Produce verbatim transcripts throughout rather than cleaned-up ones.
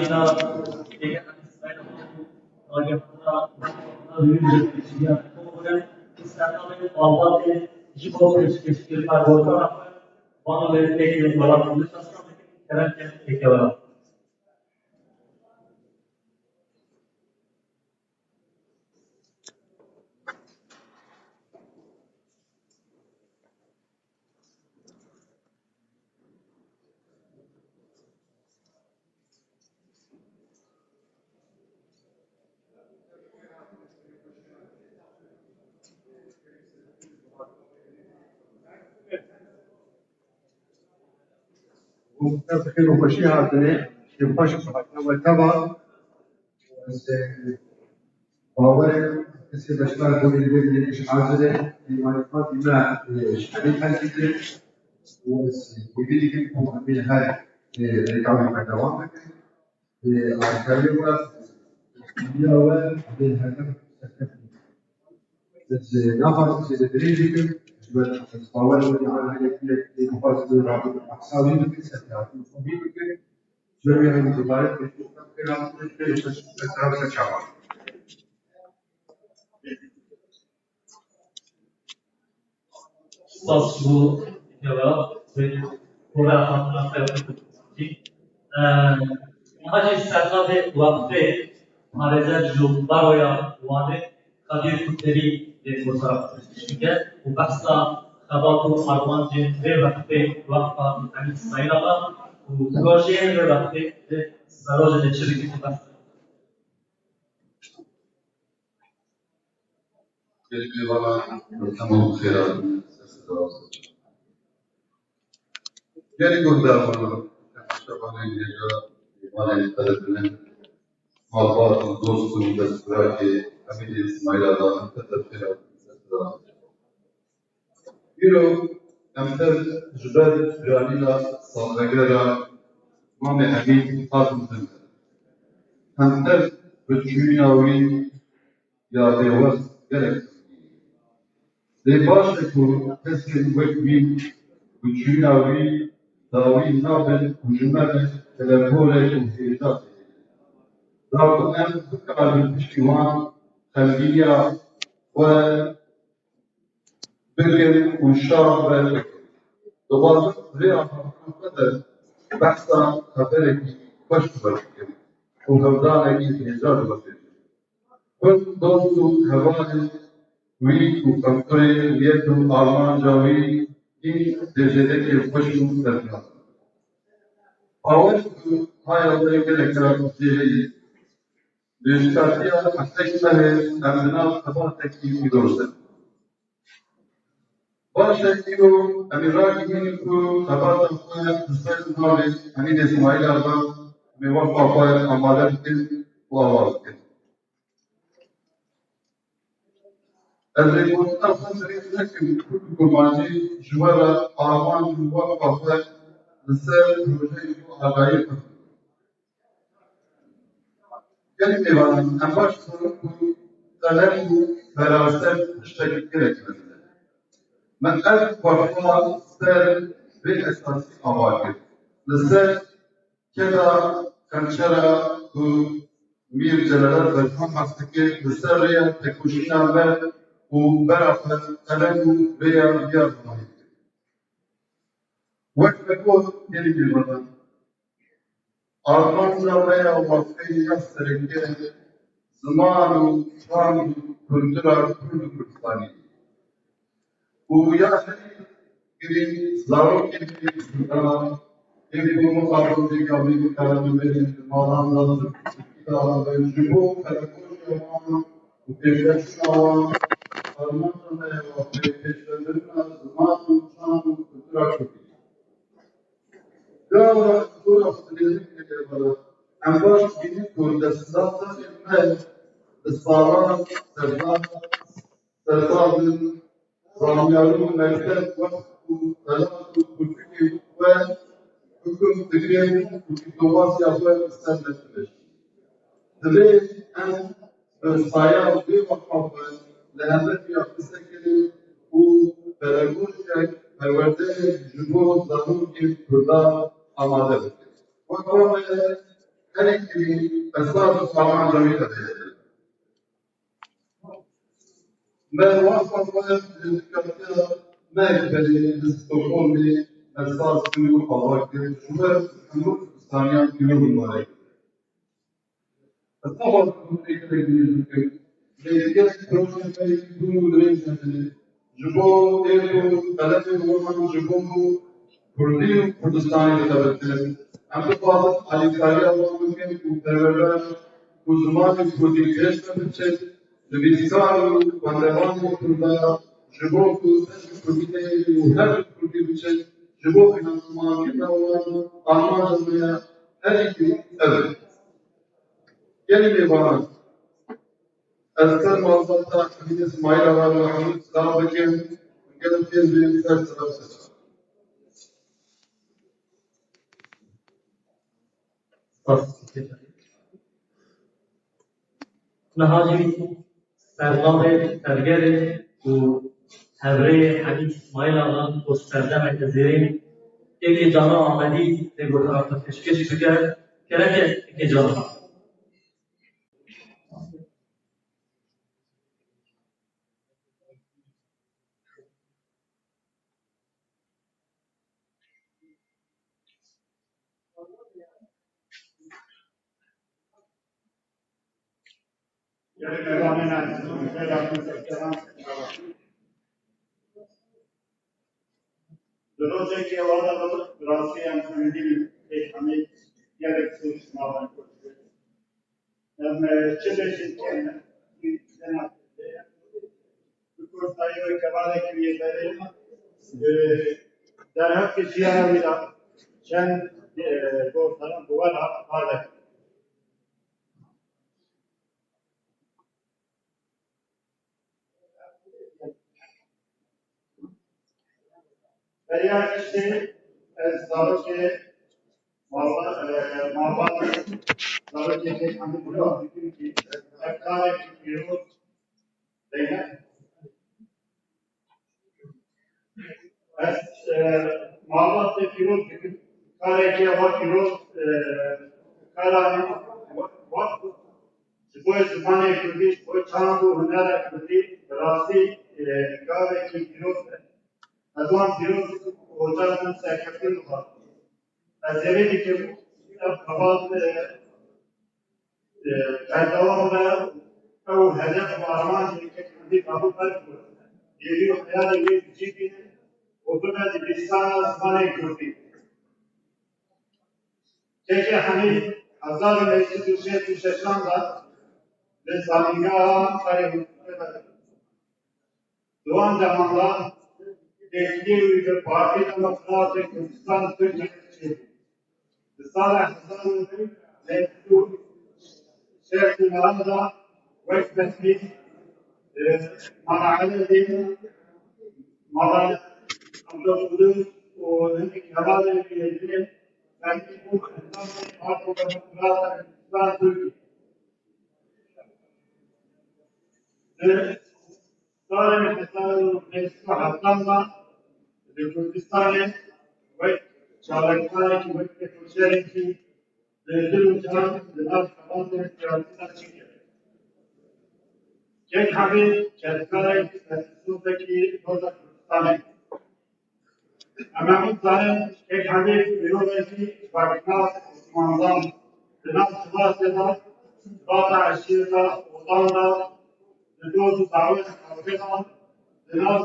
Jîna êgera Îsraîl agahana agahana wî ji pêşiya xwe bûne, Îsraîl avê malbatê ji bo pêşkêşkirina gotara xwe, vano lê êkê welat Kurdistanê kerem ke êkê welat. Ev xêr û xweşî hatine, şêwxweş bi hatine we teva. Ez, e, bawer im kesê beşdar bûne li vê yekê ji hazir e, mêvanî me, e, ji hemî hez dikin û ez hêvî dikim ku em ê her, e, rêka wî berdewam bikin. E, alîkariyê we, hêviya we, em ê her dem serkeft bin. Ez, e, naxwazim zêde dirêj bikim, ji ber ez bawer im ku her yekê yek ê bixwaze wê rabin behsa wî bikin, serkeftina xwe bîr bikin. Spas bo keva, kora hatina xwe. Niha jî sernavê wextê parêzer ji baroya Wanê Kadir Kurterî vê gotara xwe pêşkêş dike û behsa xebat û armancên vê wextê wexta Emîn Smaîl Axa û projeyên vê wextê di zarojê de çi dikin behs dikin. Gelî mêvanan, bi temam xêr hatin. Gelî guhdaran, temaşevanên hêja, mêvanên qedirmend, malbat û dost û desthilatê Emînê Îsmaîl Axa, em tev xêr hatin. Îro em tev ji ber piranîna salvegera Mamê Emîn hatin bin. Em tev bi çûyîna wî ya bêwext gelek dî. Lê baş e ku kesên wek wî bi çûyîna wî dawî nabin û ji me re teleporek û hêja têne. Da ku em bikaribin piştî wan xemgîniya xwe bikin û şax ve bikin. Dixwazim vê axaftina xwe de behsa xeberekî xweş ji we bikim û hewldanekî hêja ji we bêjim. Xwend dost û hevalên wî û xwendkoyê niyet û armanca wî hîn dê jêdekê xweş û serfiraz bin. Bawer ku haya we gelek cara bi jêrê ye. Dûşkatiya heftê mehê em di nav xebatekî pîroz de. Baş e, îro em ê ragihînin ku xebata xwe li ser navê Emînê Îsmaîl Axa em ê wexta xwe amade bikin û ava bikin. Ez rêgotina xwe dirêj nekim, Kurd û Kurmancî ji we re armanc û wexta xwe li ser projeyê xwe agahî xwe dikin. Gelî mêvanan, em baş dizanin ku qelem û feraset tiştekî gelek mezin e. Me ev wexta ser vê esasî ava kir. Li ser keda xençera ku Mîr Celalet Berhan behs dike, li ser rêya tekoşîna me û bera xwe qelem û rêya viya zimanî dike. Wek me got, gelî mêvanan, armanca me ya wextê ya sereke ziman û çand û kultura Kurd û Kurdistanî ye. Û ya herî girîng zarokên Kurdan ê ku mixabin vê gavê bikarin bimêjin di malan de, di Tirkî de, ji bo pedagojiya wan û pêşveçûna wan, armanca me ya wextê pêşveçûna ziman û çand û kultura Kurdî ye. Gava zor e xwe dilêzin bike bala. Em baş dibînin ku desthilatdarên me bi salan serhal, serhal in, zanyarin û mekteb, wext û xelat û pirtûkên xwe hukum dikin û dîplomasiya xwe li ser me dimeşînin. Divê em bi saya vê wexa xwe li hember vîya bisekinin û pedagojiyek, perwerdeyek ji bo zarokên Kurdan amade bikin. Wek we her yekî esas û amanca wî tevê ye. Me wexta xwe ji katiya me berê li Stockholmê esas kir û ava kir, ji we hemû Kurdistaniyan pîroz û mibarek. Ez naxwazim hûn pêkirek dirêj bikim. Lê gelek projeyên me yê dûr û dirêj hebin. Ji bo êrk û qelemên wan, ji bo Kurdî û Kurdistanê dixebitin. Em dixwazin alîkariya wan bikin û perwerdeya ku zimanê Kurdî pêş ve biçin, nivîskar û xwendevanên Kurda ji bo ku ne ji Kurdî neyê û her ji Kurdî biçin, ji bo finansmankirina wan armanca me ya herî girîng ev e. Gelî mêvanan, ez ser malbata Emîn Îsmaîl Axa re hemû silav dikim, gelek têz bên ser silav ser. Niha jî serdamê, sergerê û hevrêyê Emîn Îsmaîl Axa ku serdemeke zêrîn êkê cana Amedî tê gotina xwe pêşkêş bike, gerek e êkê cana. Di rojekê wan de bi rastî em xwendî pêk hemî gelek soz ji navên xwe digirin. Em, e, çi bêjin kêm e, bi kurtayî wê kevalekî wî berê, e, derheqê jiyana wî de çend, e, gotaran bi we re parve. Beriya giştê ez zarokê malba-, e, malbatê zarokê pêk hemû guhar dikim kî ev karekî pîroz beyne. Ez, e, malbatê pîroz dikim. Karekî ava pîroz, e, kara wext ji bo zimanê kurdî, ji bo çand û hunera kurdî bi rastî, e, gavekî pîroz e. Ez wan pîroz û ocakên serkeftin dixwazim. Ez hêvî dikim ev xebat, e, e, berdewam be, ew hedef û armancên kek Hemîd Abu Berk û hêvî û xeyalên wê bi cî bînin û bibe nivîsdana zimanê kurdî. Kekê Hemîd hezar û neh sed û şêst û şeşan de li Zanîngeha Ankarê Hukûmetê de Di wan deman de têkiliyê wî bi Partî Demokratê Kurdistan Tirkiye çêbû. Di sala hezar û neh sed û şêst û neh de wek vekîl, e, Mala Elevî, Mala Abdulqudus û hinek hevalên wî yê din vekîl bû endamê Partî Demokratê Kurdistan Tirkiye. Di salên hezar û neh sed û hevdan de li Kurdistanê wek çalakkarekî, wek têkoşerekî li dil û can li nav xebatên siyasî de çêkir. Kek Hemîd kedkarek, felsefekî doza Kurdistanê. Em hemû dizanin, Kek Hemîd mirovekî çaknas û zimanzan, di nav sivasê de, sivata eşîreta Odan de, di doz û dawên xelkê de, di nav,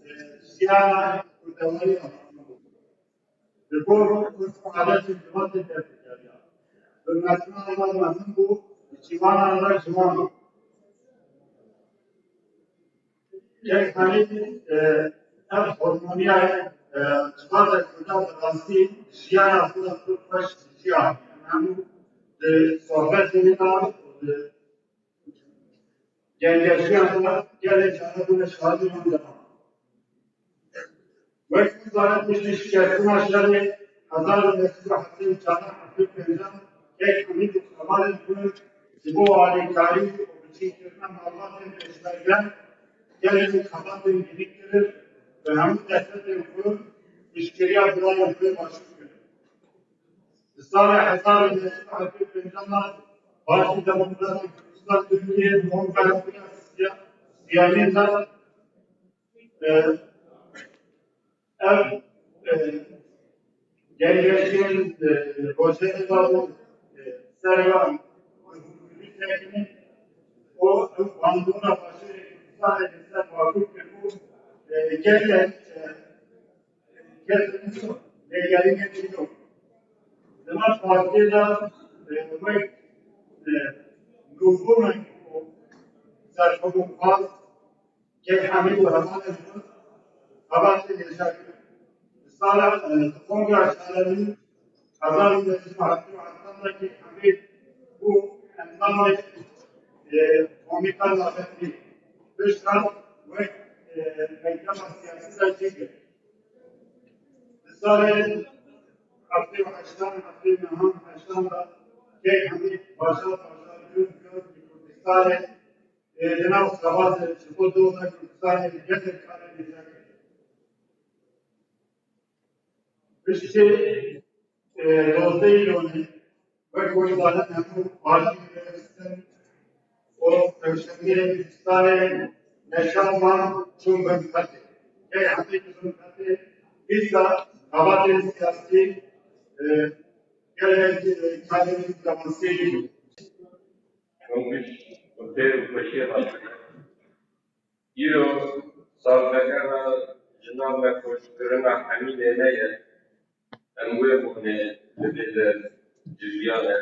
e, jiyana kurdewarî de mezin bû. Li gor urf û adetên civatê derdikeriya. Bi metinan re mezin bû, bi çîvanan re ciwan bû. Kek Hemîd, e, ev hormoniya, e, civata Kurda bi rastî jiyana xwe de pir xweş dijiya. Em hemû di sohbetê wî de û di gengeşiya xwe de gelê caran bûne şahidê wan deman. Wek hûn zanin, piştî şikestina şerê hezar û neh sed û heftê û çar heftê û pênc, Kek Hemîd û hevalên xwe ji bo alîkarî û biçînkirina malbatên pêşmerge gelek xebatên girîng kirin, bi hemû destpêkên xwe piştgiriya birayên xwe başûr kirin. Di Sala hezar û neh sed û heftê û pênc de Partî Demokratîk Kurdistan Tirkiye konferansa siya-, siyamîn de, e, ev, e, gelgeşên, e, rojê de, e, servan o bandora başê Kurdistanê ser vakû kir û, e, gelek, e, Gelek lêgerînê çî yo. Di nav partiyê de, e, wek, e, nûbûnek û serxwebûnxwaz, kek Hemîd û hevalên xwe xebatê hêja kirin. Di sala, e, di kongra şaranî hezar û neh sed û heftê û heft de kek Hemîd bû endamê, e, komîta dawetî. Piştre wek, e, mektefa siyasî de cî girt. Di salên heftê û heştan, heftê û nehan, heştan de kek Hemîd bajar bajarî û diyar û Kurdistanê, e, di nav xebatê ji bo doza Kurdistanê gelek karê hêja kir. Piştî, e, dozdeh Îlonê, wek ku zanin hemû partî rêxistin û rewşenbîrên Kurdistanê neşan man çûn bin xetê. Key hemî çûn xetê, dîsa xebatên siyasî, e, gelek, e, karên diplomasiyê bûn. Hûn bi xêr û xweşiyê re. Îro salvegera jina me koçkirina Hemîdê me ye. Em wê bonê li vê der civiyane.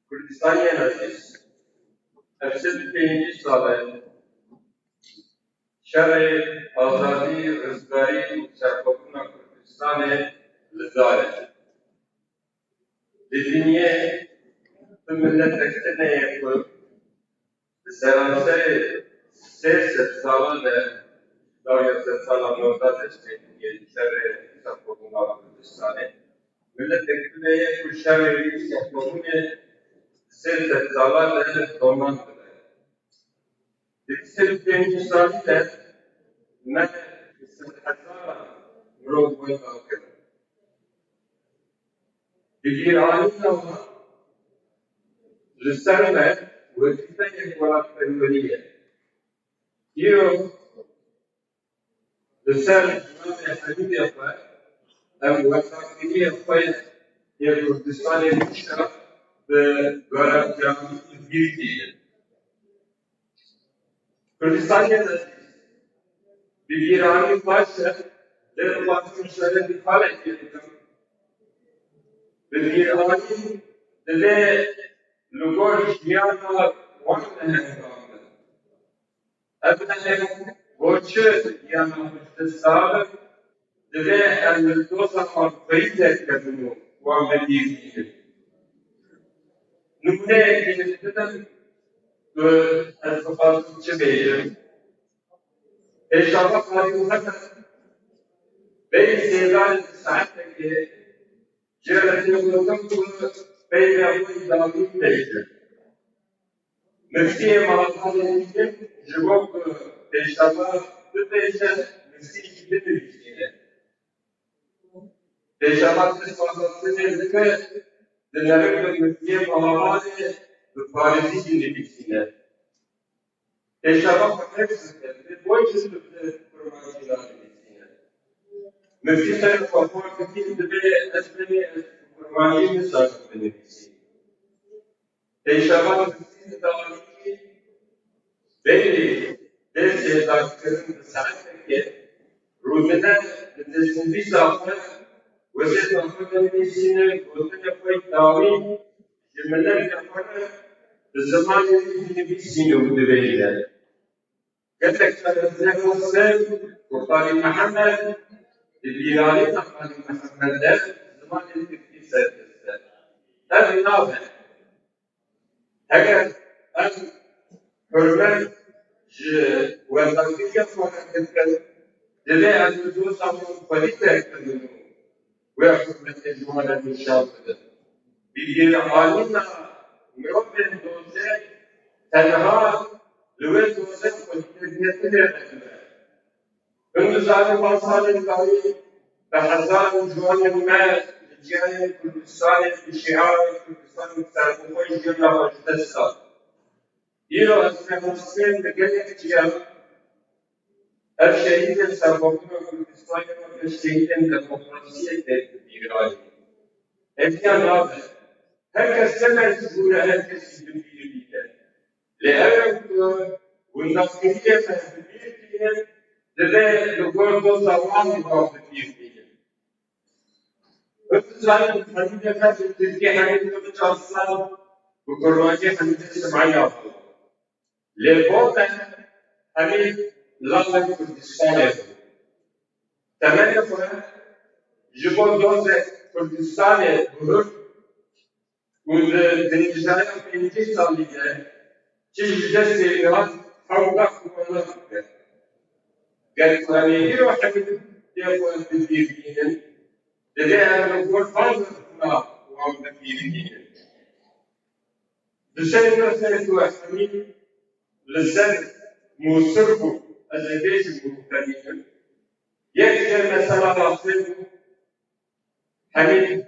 Kurdistaniyên ezîz, ev sed û pêncî sal e şerê azadî, rizgarî û serxwebûna Kurdistanê li dar e. Di dinyê tu miletek tune ye ku di seranserê sê sed salan de, dawiya sedsala nozda dest pê kiriye, şerê serxwebûna Kurdistanê. Miletek tune ye ku şerê wî serxwebûnê di sê sed salan de doman dibe. Di sed û pêncî salî de me bi sedhezaran mirov wenda kirin. Bi bîranîna wan li ser me wezîfeyek welatperwerî ye. Îro li ser zimanê Hemîdê xwe em wexakiriyê xwe yê Kurdistanê Rûsya bi garantiyanî li bîr tînin. Kurdistanê de bi bîranî baş e, lê dixwazim îşaretî xalekê bikim. Bi bîranî divê li gor jiyana wan nehengandin. Ev neheng bo çi giyana xwe ji dest dabin? Divê em li doza wan xweyî derkevin û wan bi bîr bînin. Nimûneyekê bidim ku ez dixwazim çi bêjim. Pêşava Qadî Mihemed berî sêdarê di saetekê jê re tê gotin ku peyvê xwe îdamî bibêje. Miftiyê Mehebadê dîtin ji bo ku pêşava bibêje, miftî jî binivîsîne. Pêşava tişt rastetinê dike, dinere ku miftiyê Mehebadê bi farisî dinivîsîne. Pêşava xwe hifz dike, divê bo çi bi kurmancî nanivîsîne? Miftî ser xwe xwar dikî, divê ez bênî ez bi kurmancî nizanim binivîsî. Pêşava miftî didarî berî dê sêdarkirin bi saetekê rûdine bi destnivîsa xwe wesêta xwe dinivîsîne, gotinê xwe dawî ji miletê xwe re bi zimanê wî dinivîsîne û dibêje. Gelek carî ez nexwestim ku Qadî Mihemed di bîranîna Qadî Mihemed de zimanê tirkî ser biste. Ev nabe. Heger em hurmet ji wendakiriya xwe re bikin, divê em li doza wan xwedî derkevin û wê hurmetê ji wan re nîşan bidin. Bi bîranîna mirovên doze tenha li wê doze xwedî derketinê re dibe. Hûn dizanin van salên dawî bi hezaran ciwanên me jiyayên Kurdistanê bi şiarê Kurdistan û serbixwe jiyana xwe ji dest da. Îro ez pêxastirên bi gelek ciya ev şehîdên serbixwebûna Kurdistanê û ev şehîdên demokrasiyê tê bi bîranî. Hêviya nabe her kes ne mecbûr e her kesî bi bîr bîne. Lê ew ê ku windakiriyê me bi bîr bînin, divê li gor doza wan wan bi bîr bînin. Hûn dizanin Hemîdê me bi tirkî Hemîd Kiliçarslan, bi kurmancî Hemîdê Simayîl Apo. Lê bo me Hemîd lawê Kurdistanê bû. Temenê xwe ji bo dozê Kurdistanê guhurt û di dirêjaya pêncî salî de çi ji destê gihat hewldak û welak bike. Ger ku em ê îro Hemîdê xwe bi bîr bînin, divê em li gor van mefhûma wan bi bîr bînin. Di ser mesele ku Hemîd li ser Mûsir bû, ez ê bêjim û bixemînim. Yek ji mesela rastê bû, Hemîd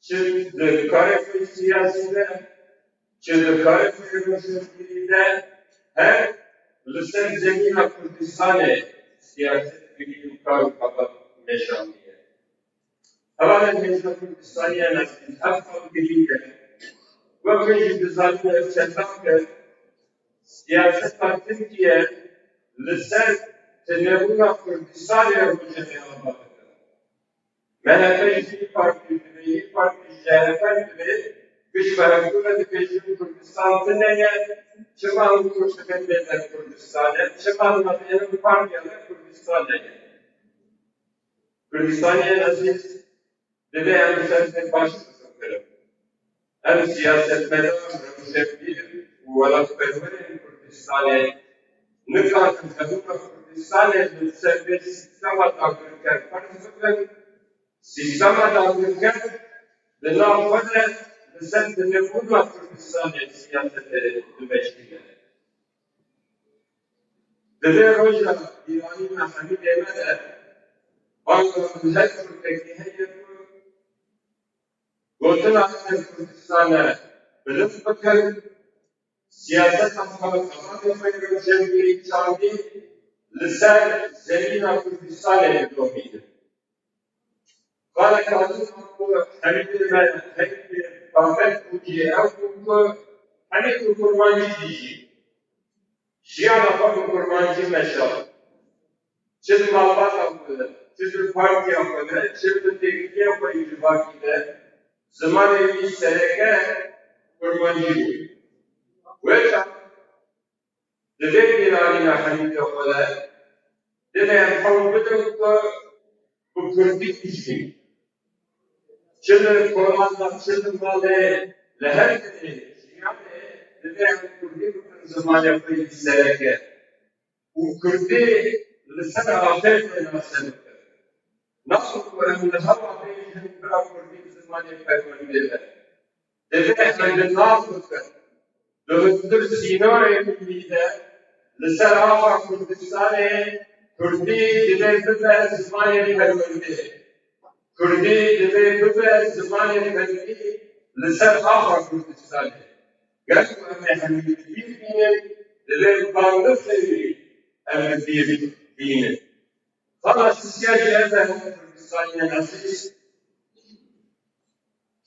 çi di karê xwe siyasî de, çi di karê xwe rojevbîrî de, her li ser zemîna Kurdistanê siyaset kirî û kar û xebat meşandiye. Hevalên hêja Kurdistanî yên ezîz, ev xelkirî ye. Wek hûn jî dizanin, ev çendek e siyaseta Tirkiye li ser tunebûna Kurdistanê rojevê ava dike. M H P ji İYİ Partî divê, İYİ Partî ji C H P divê, giş bi hevdû re dibêjin Kurdistan tune ye, çima hûn Kurd dibin bêdeng Kurdistanê, çima navê ev partiya me Kurdistan heye. Kurdistaniyên ezîz, divê em li ser vê baş bifikirin. Em siyasetmedaran, rewşenbîr û welatperwerên Kurdistanê nikarin xelûka Kurdistanê li ser vê sîstema dagirker ferz bikin, sîstema dagirker di nav xwe de li ser tunebûna Kurdistanê siyasetê dimeşîne. Di vê roja bîranîna Hemîdê me de banga li her Kurdekî heye ku gotina Em Kurdistan e bilind bikin, siyaseta xwe, xebatê xwe yê rewşenbîrî çandî li ser zemîna Kurdistanê bidomînin. Xalek Azim ku Hemîdê me heyvê taxet bû jî ew bû ku Hemîd û kurmancî dijî. Jiyana xwe bi kurmancî meşand. Çi di malbata xwe de, çi di partiya xwe de, çi di têkiliya xwe yê civakî de zimanê wî sereke kurmancî bû. Wê çax Di vê bîranîna Hemîdê xwe de divê em hewl bidin ku bi kurdî bijîn. Çi li kolan de, çi li malê, li her derê jiyanê divê em kurdî bikin zimanê xwe yî sereke û kurdî li ser axê xwe nase bikin. Nabe ku em li hewa bêjin bira kurdî bi zimanê perwerdê be. Divê em li nav bikin. Di hundir sînorê milî de li ser axa Kurdistanê kurdî divê bibe zimanê perwerdê. Kurdî divê bibe zimanê fermî li ser axa Kurdistanê. Ger ku em ê hemî bi bîr bînin, divê bi bangixê wî em bi bîr bînin. Xala sisiya jî ev e, Kurdistaniyên ezîz.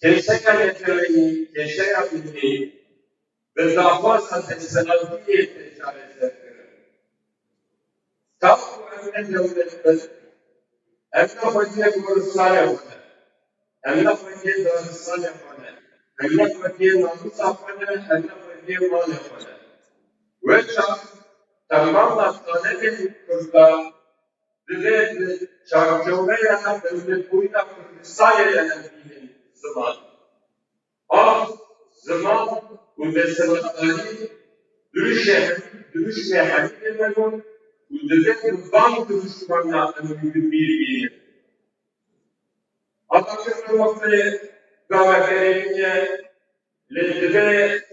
Kêşeya neteweyî, kêşeya milî bi daxwaza desthilatiyê tê çareserkirin. Taku em ne dewlet bin, em ne xwediyê goristanê xwe ne, em ne xwediyê daristanê xwe ne, em ne xwediyê namûsa xwe ne, em ne xwediyê malê xwe ne. Wê çax temama talebên Kurda divê di çarçoveya dewletbûyîna Kurdistanê de em bînin ziman. Av, ziman û desthilatdarî dirûşê hemî, dirûşmê hemî de me got û divê bi van dirûşman de em bi bîr bînin. Atakirina wextê gavek erênî ye, lê divê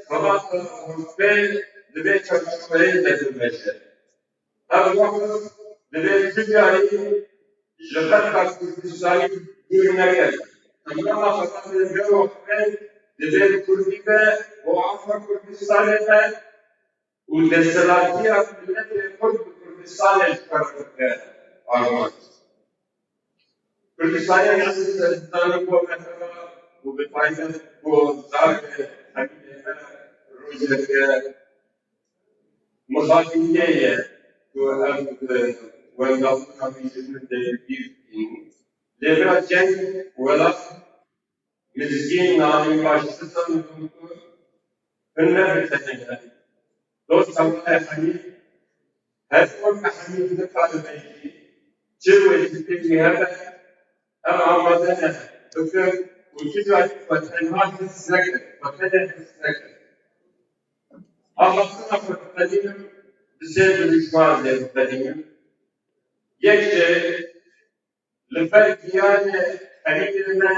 xebata wextê di vê çarçoveyê de bimeşe. Ev wext divê tu carî ji xeta Kurdistanî dûr nekeve. Encama xebatên gelo xwe divê bi kurdî be, bo axa Kurdistanê be û desthilatîya miletê Kurd bi Kurdistanê ji xwe re bike armanc. Kurdistanê ezîz, ez dizanim bo me teva û bi taybet bo zarokê Hemîdê me rojeke mixabînê ye ku ev, e, wendabûna wî ji min de bi bîr tînin. Lê vira ceng welat mizgîn, nanî, faşîstan bûn ku hûn ne bi tenê ne. Dost hevalê Hemîd, her weke Hemîd nikaribe jî, çi wezîfeyê wî hebe, ev amade ne, bikin û tu carî xwe tenha his neke, xwe tenê his neke. Axaftina xwe diqedînim, bi sê dirûşman lê diqedînim. Yek jê li ber giyanê xerîbê me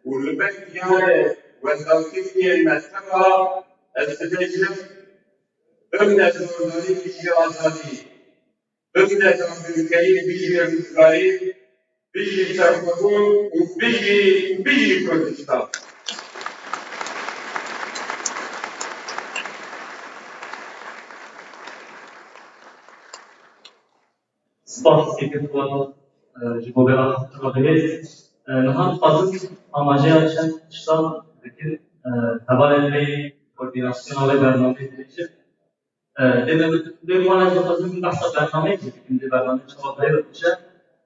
û li ber giyanê wendakiriyê me teva ez dibêjim, bimne zordarî, bijî azadî. Bimne dagirkerî, bijî rizgarî, bijî serxwebûn û bijî, bijî Kurdistan. Spas kekê Fuat, e, ji bo vê axaftina bihêz. E, niha dixwazim amajeya çend tiştan bikim, e, hevalên me koordînasyona vê bernameyê dibêjin. E, lê me, lê wan ez dixwazim behsa bernameyê jî bikim, dê bernameyê çawa bi rê ve biçe.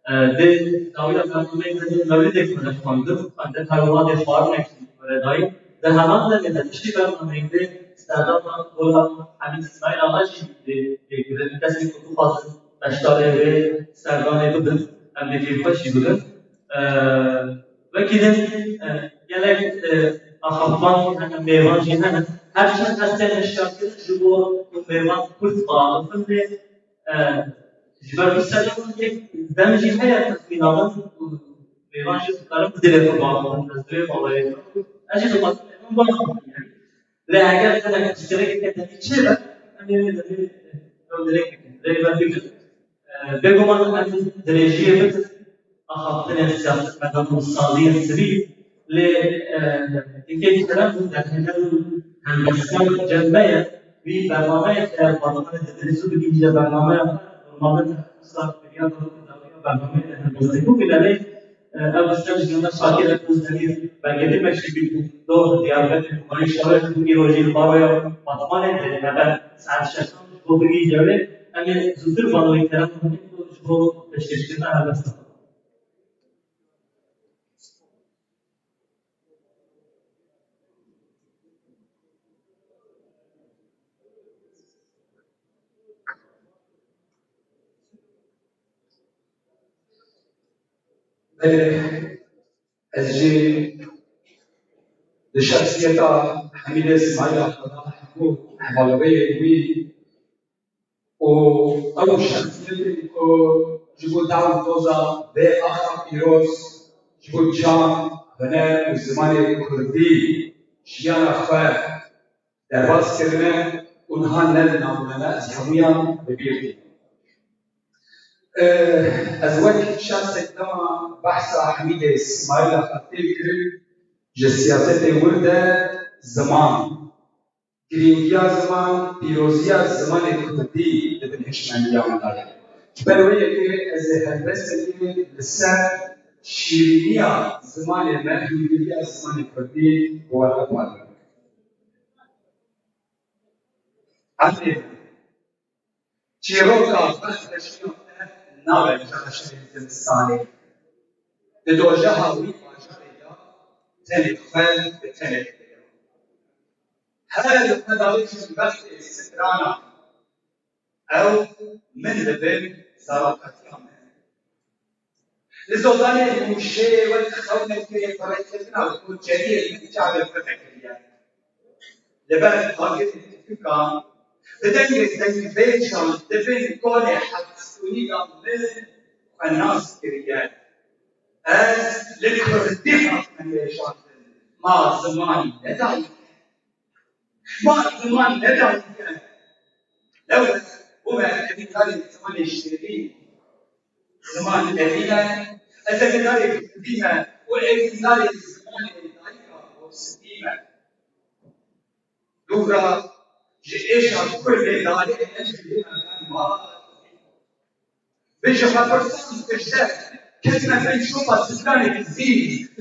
E, dê dawiya bernameyê de dê mewlidek me de xwendin, em dê perwandê xwarinek jî were dayîn. Di heman demê de piştî bernameyê dê serdana Gola Hemîd Îsmaîl Axa jî dê têkirin. Kesên ku bixwazin beşdarê wê serdanê bibin, em dê kêfxweş jî bibin. E, Wekî din, e, gelek, e, axaftivan jî hene, mêvan jî hene. Her çend hestên hişyarkirin ji bo ku mêvan Kurd biaxifin lê, e, ji ber ku sedema yek dem jî heye texmîna min û mêvan jî dikarin bi dilê xwe biaxifin. Ez divê bawerê ez jî dixwazim mêvan biaxifin. Lê eger hinek pirsgirêkeke demî çêbe, em ê wê demê ew dirêk bikin, rêber bikin. E, bêguman em dirêjiyê bidin axaftinên siyasetmedan û saziyên sivîl, lê, e, yekê kerem û derhêner û helbestkan cem me ye. Wî bernameyek heye li parlemanê de dirêj û bigihîje bernameya xwe, normalde wisa biryar da ku dawiya bernameyê de helbestê bû bîne lê, Ev ser ji Mehmet Şakir Özdemir belgetirmek jî bû doh Diyarbekir, Mayî Şaret û îro jî li Baroya Batmanê de hebe saet şeşan ji bo bigihîje wê. Em ê zûtir vano wê kerem bikin ku ji bo pêşkêşkirina helbesta. Belê, ez jî di şexsiyeta Hemîdê Smaîl Axa de hemû hevalweyên wî û ew şexsiyetên ku ji bo daw û doza vê axa pîroz, ji bo çand, huner û zimanê kurdî jiyana xwe derbas kirine û niha ne li nav me ne, ez hemûyan bi bîr tînim. Eh, ez wek şexsek dema behsa Hemîdê Smaîl Axa tê kirin, ji siyasetê wir de ziman, girîngiya ziman, pîroziya zimanê kurdî di bin hişmendiya min de ye. Ji ber wê yekê ez ê helbestekê li ser şîrîniya zimanê me, hîngiriya zimanê kurdî bi we re parve bikim. Erdê, çîroka bextveşiya te nabe çareşehên zivistanê. Di dojeha wî bajarê de tenê xwe bi tenê digirin. Her xwedawêjin bextê strana ew min dibin zarokatiya me. Li Zozanê Mûşê wek xewnekê xwe rêkirina ku ceriyê min çavê xwe vekiriye. Li ber agirên tûfikan, bi dengê dengbêjan di bin kolê Heftstûnî de min xwe nas kiriye. Ez li kurdî hatime kêşandin, ma ziman nedayî. Ma ziman nedayî. Lewre bûme evîndarê zimanê şêrî. Ziman evîn e, ez evîndarê kurdî me. û êzîndarê zimanê dayika xwe stî me. Dûra ji êşa kurdê dayê ez ji wî me ber. Bi ji xwe pirsan dijde ketime bin şopa stranê dizî,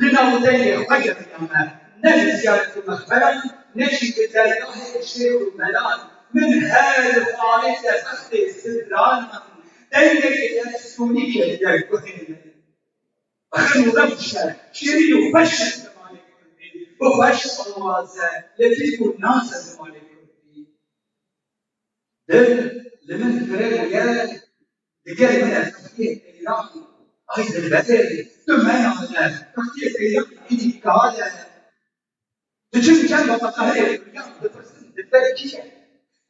li nav dengê xwe geriyame, ne li ziyaret û mexberan, ne jî li dergahê şêx û melan. Min her xalê de bextê stranan, dengekê efsûnî ketiye guhê min. Xim rewş e, şîrîn û xweş e zimanê kurdî, bi xweş awaz e, letîf û nas e zimanê kurdî. Dil li min fireh bûye, digel min e, textiyê qeyran. Ay dilberê, tu meyane, textiyê qeyran hînî kal e. Diçin çend qehirê firyam, dipirsin dilber kî ye?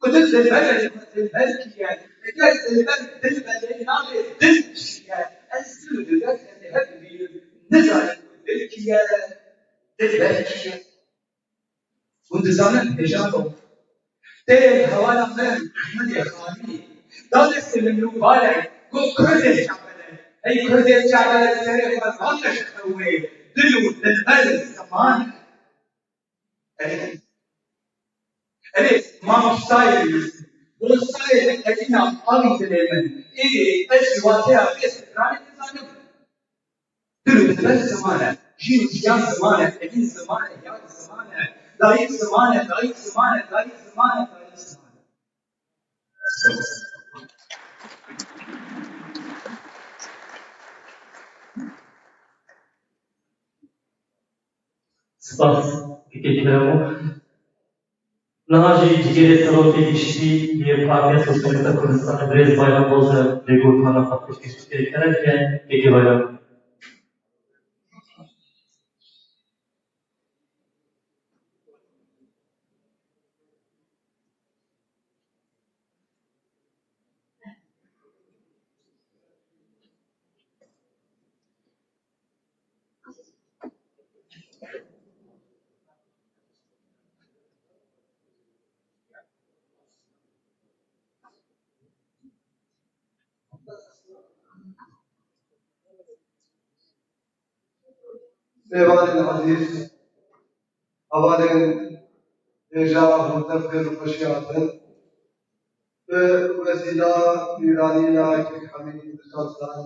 Ku dil dilber e, dilber kî ye? Eger dilber dil be, lê navê dil çi ye? Ez dil û dilber tenê hev dibînim, nizanim ku dil kî ye, dilber kî ye. Hûn dizanin hêja xwe. Tê hevala me Ehmedê Xanî, dadê Selim Lûbarek, got, Kurdê çavele, hey Kurdê çavele, serê xwe vake ji xewê, dil û dilber ziman e. Erê, erê, mamostayê min, bonsayê min, evîna avî dilê min, ê, ez ji wateya vê stranê dizanim. Dil û dilber ziman e, jîn û jiyan ziman e, evîn ziman e, yar ziman e, dayik ziman e, dayik ziman e, dayik ziman e, dayik ziman e. Spas, Kekê Keremo. Niha jî cîgirê serokê giştî yê Partiya Sosyalîst a Kurdistanê birêz Bayram Boz e, lêgotana xwe pêşkêş dike. Kerem ke, Kekê Bayram. Mêvanên ezîz, hevalên hêja, hûn tev xêr û xweşî hatin. Bi wesîla bîranîna Kek Hemîd Dilşad Xan,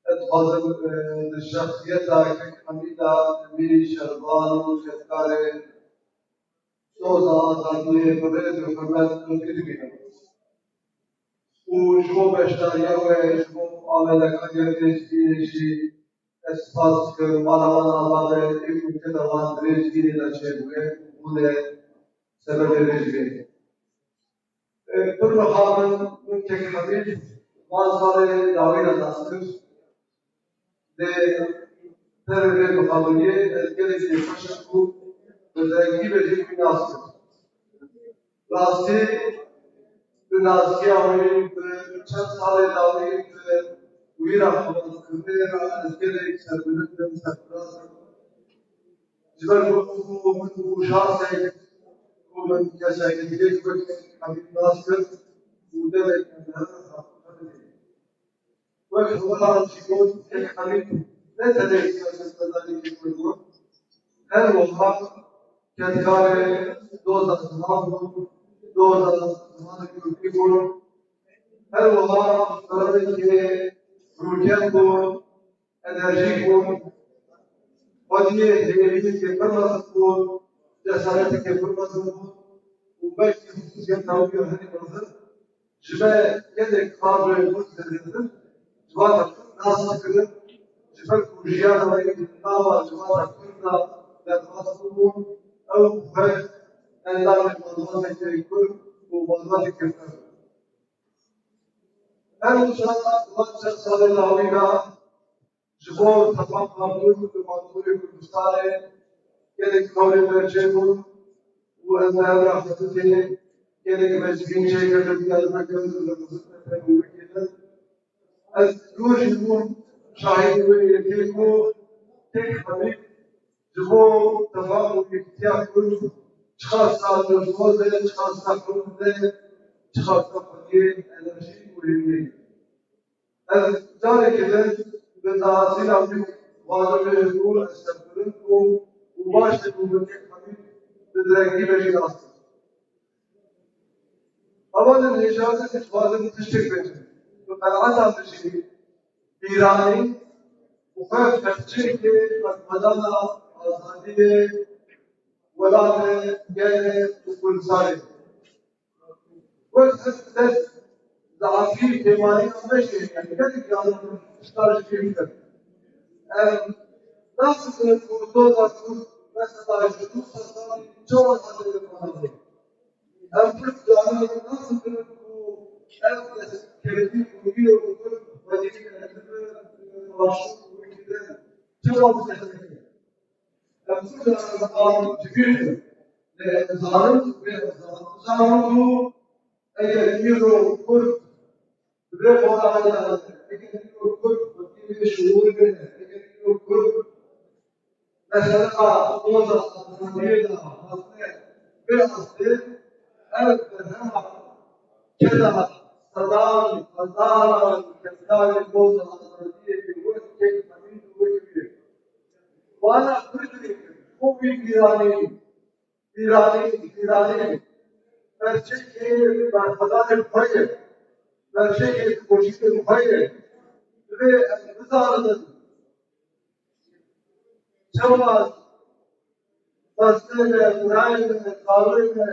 ez dixwazim, e, di şexsiyeta Kek Hemîda Emînî Şervan û kedkarê doza azadiyê bi rêz û hurmet dûrî dibînim. Û ji bo beşdariya we, ji bo amedekariya vê civînê jî ez spas dikim. Mala wan ava be, ê ku keda wan di vê civînê de çêbûye, bûne sebebê vê civînê. E, pir wiha min, min Kek Hemîd van salê dawî re nas kir. Lê serê vê mixabiniyê ez gelekî xweş im ku bi dengî ve jî wî nas kir. Rastî bi naskiya wî, bi çend salê dawî, bi wî re xebatkirinê re ez gelek serbilind im, serfiraz im. Ji ber ku min bû şansek ku min kesek wek Hemîd nas kir û gelek min her Wek hevalan jî got, Kek Hemîd ne tenê siyasetmedanekî Kurd bû, her wiha kedkarê doza ziman bû, doza zimanê kurdî bû, her wiha xebatekê rûken bû, enerjîk bû, xwediyê hêviyekê pir mezin bû, cesareteke pir mezin bû û belkî xusûsiyeta wî ya herî mezin ji me gelek kadroyên Kurd zêdetir civata Kurd nas dikirin, ji ber ku jiyana wê di nava civata Kurd de derbas bûbû, ew xwe endamê malbateke Kurd û malbateke ferm. Her wisa di van çend salên dawî de ji bo tefa Mardûr û Mardûrê Kurdistanê gelek hewlên berçê bûn û ez li hev re xebitê gelek vecivîn çêkirdim, Diyarbekir, Zirnexwe, Pengûrê Kêlin. Ez rojî bûm şahidê wê yekê ku Kek Hemîd ji bo tefaq û yekîtiya Kurd çiqas dilsoz e, çiqas xurt e, çiqas xwediyê enerjî û hêviyê. Ez careke din bi dahatîna wî Dixwazim bêjim ku ez serbilind bûm û baş dibûm bi kek Hemîd bi direngî ve jî nas bûm. Hevalên hêja, ez dixwazim tiştek bêjim. Bi qenaeta min jî bîranî û xwe perçeyekê berxwedana azadiyê welatê gelê Kurdistanê. Wek ez dest zaafî pêmanî me jî, yani gelek caran tişta ji bîr dikim. Em naxizin ku doza Kurd mesela ji nû sedan çawa hate limanê. Em Kurd caran naxizin ku ev destkeftî ku îro Kurd xwedî kerdibin, başûr û wekî din çawa bi dest neket. Em zû de em ji bîr dikin. Lê em zanin, lê em zanin, zanin ku eger îro Kurd bi vê xwarana de, eger îro Kurd xwedî vê şuûr bine, eger îro Kurd mesela doza azadiyê de hatine vê astê, ev berhema keda sedan, hezaran kesan doza azadiyê wek kek Hemîd û wek wî. Wana Kurd dikin, ku wî bîranî, bîranî, bîranî, perçekê berxwedanê xwe ye, perçekê dikoşînê xwe ye. Divê em bizanin, çawa xwestê me, birayê me, zarokê me,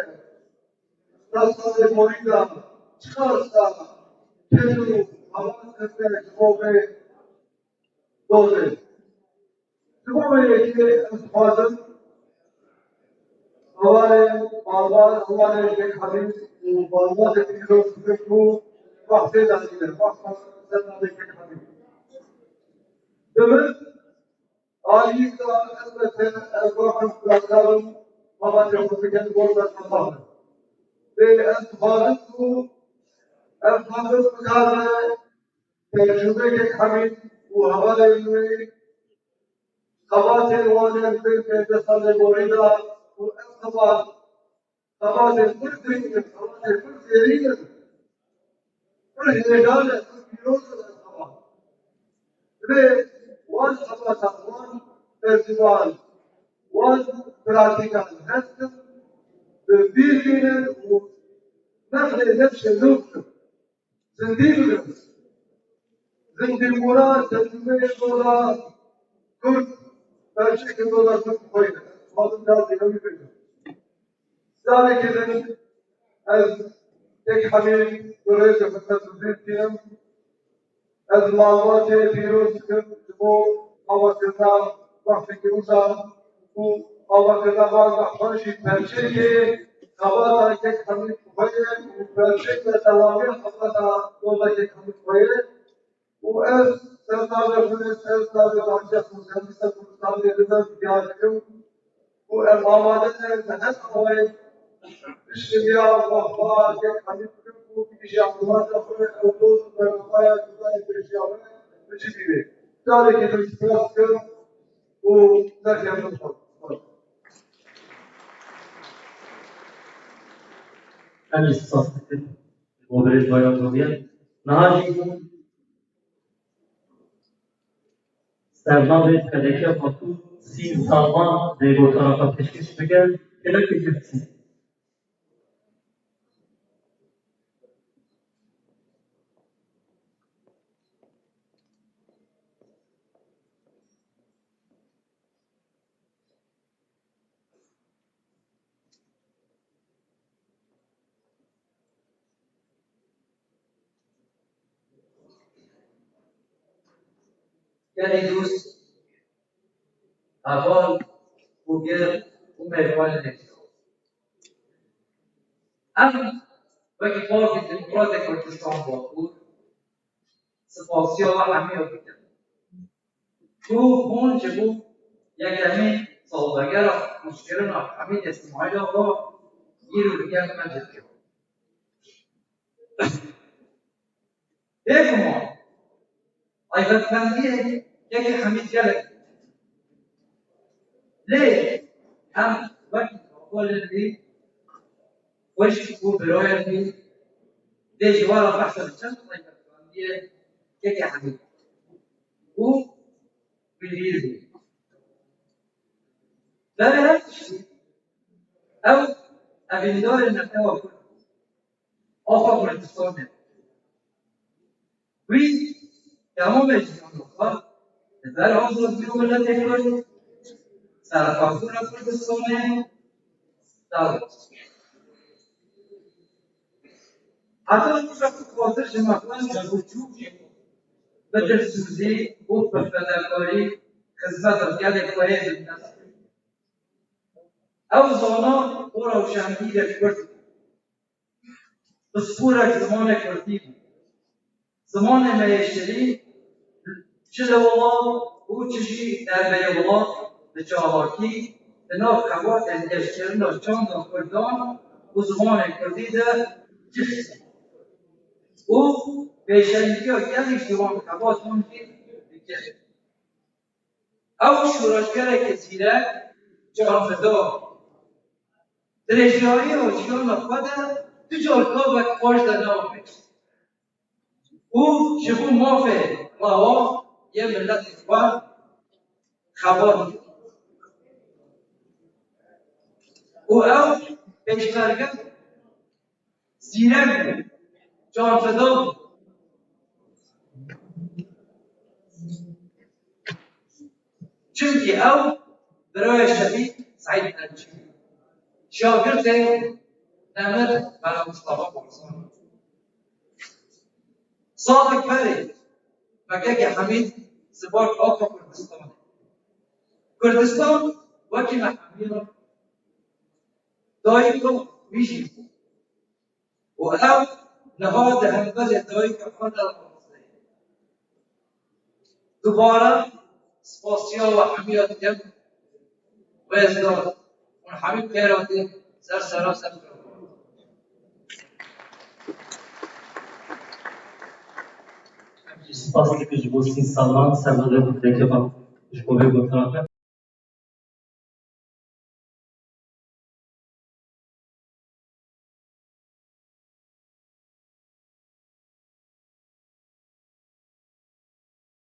sed salê borî de çiqas da ked û heval kirine ji bo vê dozê. Ji bo vê yekê ez dixwazim hevalên malbat, hevalên kek Hemîd û malbatê pîroz bikim ku wextê danîne, wexta ser navê kek Hemîd. Bi min alî da elbete ez baxim ku ez karim malbatê xwe bikim, bol berxwedan bin. Lê ez dixwazim ku ev xatir bikare tercûmekek Hemîd û hevalên wê, xebatên wan ên vê pêncî salê borî de û ev xebat, xebatên pir girîng in, xebatên pir zêrîn in, pir hêja ne, pir pîroz in ev xebat. Divê wan xebatan, wan tercûman, wan pratîkan hestin, bi bîr bînin û nexlê nexşê nû bikin. Zindî bikin. Zindîbûna tercûmeyê doza Kurd, perçekê doza Kurd xwe ye. Xwazim cazî hemî bêjim. Carekê din ez kek Hemîd bi rêz û hurmet bi bîr tînim. Ez malbatê pîroz dikim ji bo avakirina wexteke wisa û avakirina van bextan jî perçekê xebata kek Hemîd xwe ye û perçek berdewamiya xebata doza kek Hemîd xwe ye û ez ser navê xwe, ser navê Partiya Sosyalîst a Kurdistanê li me diyar dikim ku em amade ne, me ne awayê piştgiriya Mehfa kek Hemîd bikin ku bigihîje amada xwe, ew doz û bernamaya Kurdan ê pêşiya xwe bi cî bîne. Carekê din spas dikim û serkeftin xwe. Em jî spas dikin bo birêz Bayram Dozî. Niha jî sernavê P D K Bakur sî salvan dê gotara xwe pêşkêş bike, gelek girtî. Gelî dûst, heval û gel û mêvanên hêja. Em wekî Partî Demokratê Kurdistan Bakur spasiya we hemiya dikin. Ku hûn ji bo yekemîn salvegera kûçkirina Hemîdê Îsmaîl Axa îro li gel me dikin. Bêguman, taybetmendiyên kekê Hemîd gelek in. Lê em wekî hevalên wî, xweş û birayên wî, dê ji we re behsa çend taybetmendiyên kekê Hemîd û Wî dîr bû. Berê her tiştî ew evîndarê netewa Kurd, axa Kurdistanê. Wî temamê jiyana xwe li ber azadiya miletê Kurd, serxwebûna Kurdistanê dar. Heta roja ku xatir ji mexwest çekûçûk jî bi dilsûzî û bi fedakarî xizmeta gelê xwe yê millet kir. Ew zana û rewşenbîrek Kurd bû. Pisporek zimanê Kurdî bû. Zimanê me yê şirîn, çi li welat û çi jî derbeyê welat, bi çalakî di nav xebatên geşkirina çanda Kurdan û zimanê Kurdî de cih û pêşengiya gelek ji wan xebatan jî dikir. Ew şoreşgereke zîrek, canfidar, dirêjiyariya jiyana xwe de du car gavek xweş de neavêt û ji bo mafê rewa yê miletê xwe xebat kir. Û ew pêşmerge zîrek bû, canfidar bû. Çimkî ew birayê şehîd Seîd Elçî bû. Şagirtê nemir Mela Mustafa Barzanî. Salek berê Mekeke Hemîd zibar axa Kurdistanê. Kurdistan wekî me hemiyan dayika wî jî bû. Û ew niha di hemberê dayika xwe de raxiste. Dubare spasiya we hemiya dikim. Rêzdar, hûn hemî pêra dî ser sera ser. Em jî spas dikin ji bo sî salan, ser bi vê xwe têkevin ji bo vê gotina me.